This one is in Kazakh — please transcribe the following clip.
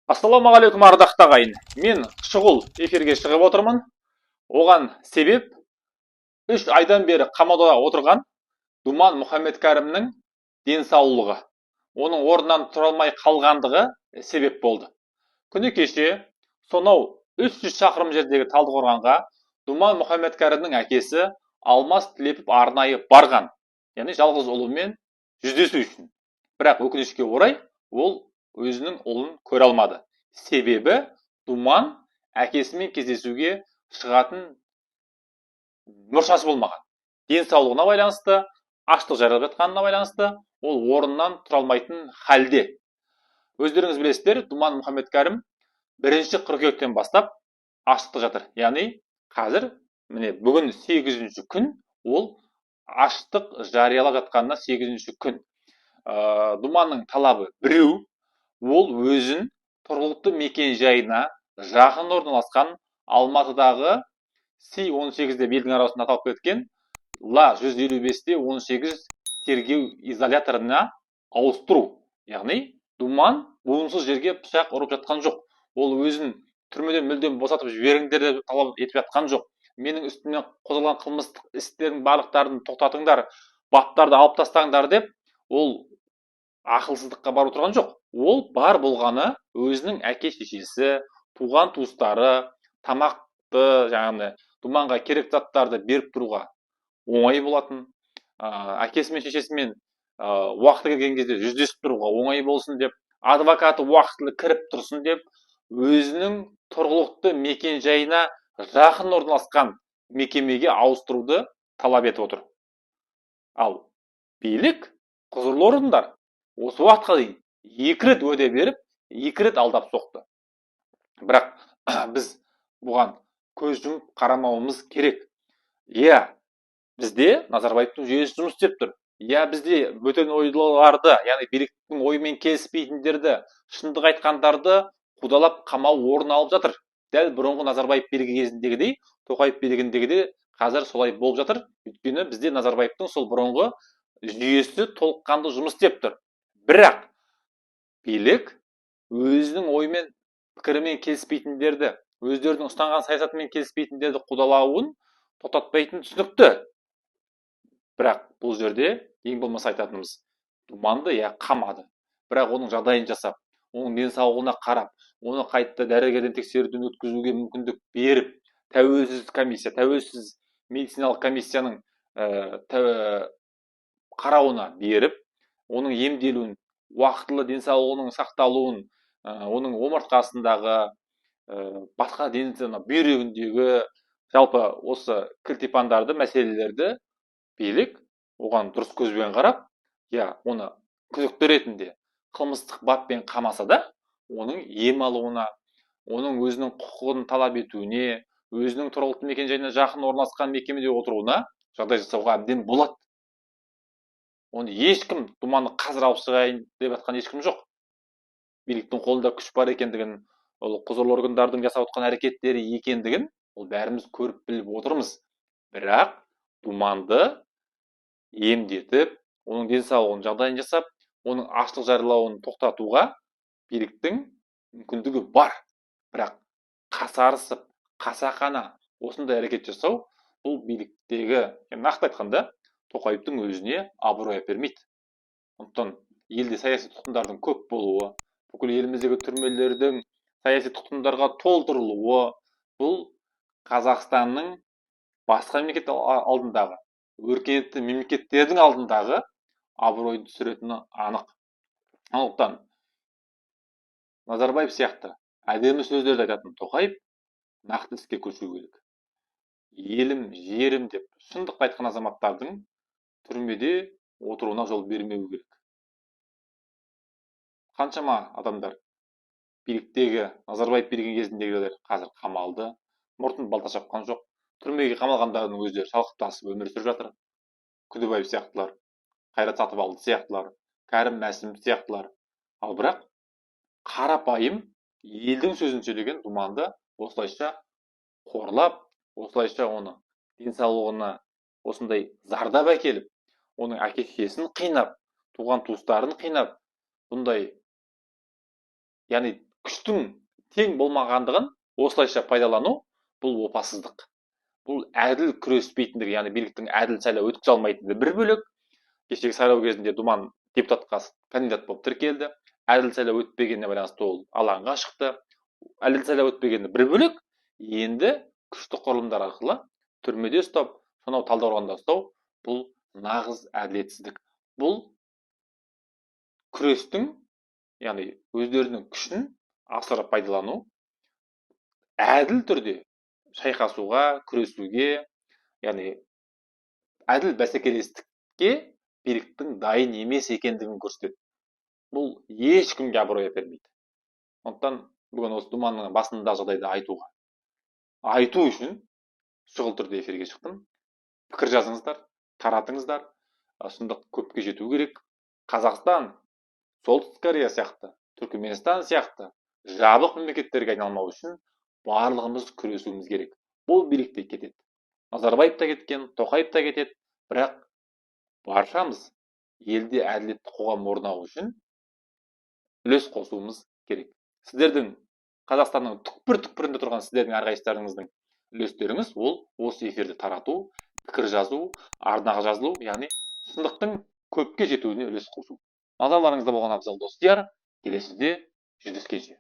Ассалаумағалейкум, ардақты ағайын! Мен шұғыл эфирге шығып отырмын. Оған себеп – 3 айдан бері қамауда отырған Думан Мұхаммедкәрімнің денсаулығы, оның орнынан тұра алмай қалғандығы себеп болды. Күні кеше сонау 300 шақырым жердегі Талдықорғанға Думан Мұхаммедкәрімнің әкесі Алмас Тілепов арнайы барған, яғни жалғыз ұлымен жүздесу үшін. Бірақ, өкінішке орай, ол өзінің ұлын көре алмады. Себебі Думан әкесімен кездесуге шығатын мұршасы болмаған. Денсаулығына байланысты, аштық жариялап жатқанына байланысты ол орнынан тұра алмайтын халде. Өздеріңіз білесіздер, Думан Мұхаммедкәрім 1 қыркүйектен бастап аштықта жатыр. Яғни қазір, міне, бүгін сегізінші күн, ол аштық жариялап жатқанына сегізінші күн. Думанның талабы біреу: ол өзін тұрғылықты мекен жайына жақын орналасқан Алматыдағы Си 18 деп елдің арасында аталып кеткен Ла 155-те 18 тергеу изоляторына ауыстыру. Яғни Думан буынсыз жерге пышақ ұрып жатқан жоқ. Ол өзін түрмеден мүлдем босатып жіберіңдер деп талап етіп жатқан жоқ. Менің үстімнен қозғалған қылмыстық істердің барлықтарын тоқтатыңдар, баптарды алып тастаңдар деп ол ақылсыздыққа барып отырған жоқ. Ол бар болғаны өзінің әке шешесі, туған туыстары тамақты, жаңағы Думанға керек заттарды беріп тұруға оңай болатын, әкесі мен шешесімен уақыты келген кезде жүздесіп тұруға оңай болсын деп, адвокаты уақытылы кіріп тұрсын деп, өзінің тұрғылықты мекен жайына жақын орналасқан мекемеге ауыстыруды талап етіп отыр. Ал билік, құзырлы орындар осы уақытқа дейін екі рет уәде беріп, екі рет алдап соқты. Бірақ біз бұған көз жұмып қарамауымыз керек. Иә, бізде Назарбаевтың жүйесі жұмыс істеп тұр. Иә, бізде бөтен ойлыларды, яғни биліктің ойымен келіспейтіндерді, шындық айтқандарды қудалап қамау орын алып жатыр. Дәл бұрынғы Назарбаев билігі кезіндегідей, Тоқаев билігіндегідей қазір солай болып жатыр. Өйткені бізде Назарбаевтың сол бұрынғы жүйесі толыққанды жұмыс істеп тұр. Бірақ билік өзінің ойымен, пікірімен келіспейтіндерді, өздерінің ұстанған саясатымен келіспейтіндерді қудалауын тоқтатпайтыны түсінікті. Бірақ бұл жерде ең болмаса айтатынымыз: Думанды, иә, қамады, бірақ оның жағдайын жасап, оның денсаулығына қарап, оны қайта дәрігерден тексеруден өткізуге мүмкіндік беріп, тәуелсіз комиссия, тәуелсіз медициналық комиссияның қарауына беріп, оның емделуін, уақытылы денсаулығының сақталуын, оның омыртқасындағы, басқа бүйрегіндегі, жалпы осы кілтипандарды, мәселелерді билік оған дұрыс көзбен қарап, иә, оны күдікті ретінде қылмыстық баппен қамаса да, оның ем алуына, оның өзінің құқығын талап етуіне, өзінің тұрғылықты мекенжайына жақын орналасқан мекемеде отыруына жағдай жасауға әбден болады. Оны ешкім, Думанды қазір алып шығайын деп жатқан ешкім жоқ. Биліктің қолында күш бар екендігін, ол құзырлы органдардың жасап отқан әрекеттері екендігін ол бәріміз көріп, біліп отырмыз. Бірақ Думанды емдетіп, оның денсаулығын, жағдайын жасап, оның аштық жариялауын тоқтатуға биліктің мүмкіндігі бар. Бірақ қасарысып, қасақана осындай әрекет жасау бұл биліктегі, нақты айтқанда, Тоқаевтың өзіне абырой әпермейді. Сондықтан елде саяси тұтқындардың көп болуы, бүкіл еліміздегі түрмелердің саяси тұтқындарға толтырылуы бұл Қазақстанның басқа мемлекет алдындағы, өркениетті мемлекеттердің алдындағы абыройын түсіретіні анық. Сондықтан Назарбаев сияқты әдемі сөздерді айтатын Тоқаев нақты іске көшу керек. Елім, жерім деп шындықты айтқан азаматтардың түрмеде отыруына жол бермеу керек. Қаншама адамдар, биліктегі Назарбаев билеген кезіндегілер қазір қамалды, мұртын балта шапқан жоқ. Түрмеге қамалғандардың өздері шалқып өмір сүріп жатыр: Күдібаев сияқтылар, Қайрат Сатыбалды сияқтылар, Кәрім Мәсімов сияқтылар. Ал бірақ қарапайым елдің сөзін сөйлеген Думанды осылайша қорлап, осылайша оны денсаулығына осындай зардап әкеліп, оның әке шешесін қинап, туған туыстарын қинап, бұндай, яғни, Күштің тең болмағандығын осылайша пайдалану – бұл опасыздық, бұл әділ күреспейтіндігі, яғни биліктің әділ сайлау өткізе алмайтындығы бір бөлек. Кешегі сайлау кезінде Думан депутатқа кандидат болып тіркелді. Әділ сайлау өтпегеніне байланысты ол алаңға шықты. Әділ сайлау өтпегені бір бөлек, енді күшті құрылымдар арқылы түрмеде ұстап, сонау Талдықорғанда ұстау – бұл нағыз әділетсіздік. Бұл күрестің, яғни өздерінің күшін асыра пайдалану, әділ түрде шайқасуға, күресуге, яғни әділ бәсекелестікке биліктің дайын емес екендігін көрсетеді. Бұл ешкімге абырой әпермейді. Сондықтан бүгін осы Думанның басындағы жағдайды айту үшін шұғыл түрде эфирге шықтым. Пікір жазыңыздар, таратыңыздар, шындық көпке жету керек. Қазақстан Солтүстік Корея сияқты, Түркіменстан сияқты жабық мемлекеттерге айналмау үшін барлығымыз күресуіміз керек. Бұл билік те кетеді, Назарбаев та кеткен, Тоқаев та кетеді, бірақ баршамыз елде әділетті қоғам орнауы үшін үлес қосуымыз керек. Сіздердің, Қазақстанның түкпір түкпірінде тұрған сіздердің әрқайсыларыңыздың үлестеріңіз – ол осы эфирді тарату, пікір жазу, арнаға жазылу, яғни шындықтың көпке жетуіне үлес қосу. Назарларыңызда болған Абзал Достияр. Келесіде жүздескенше!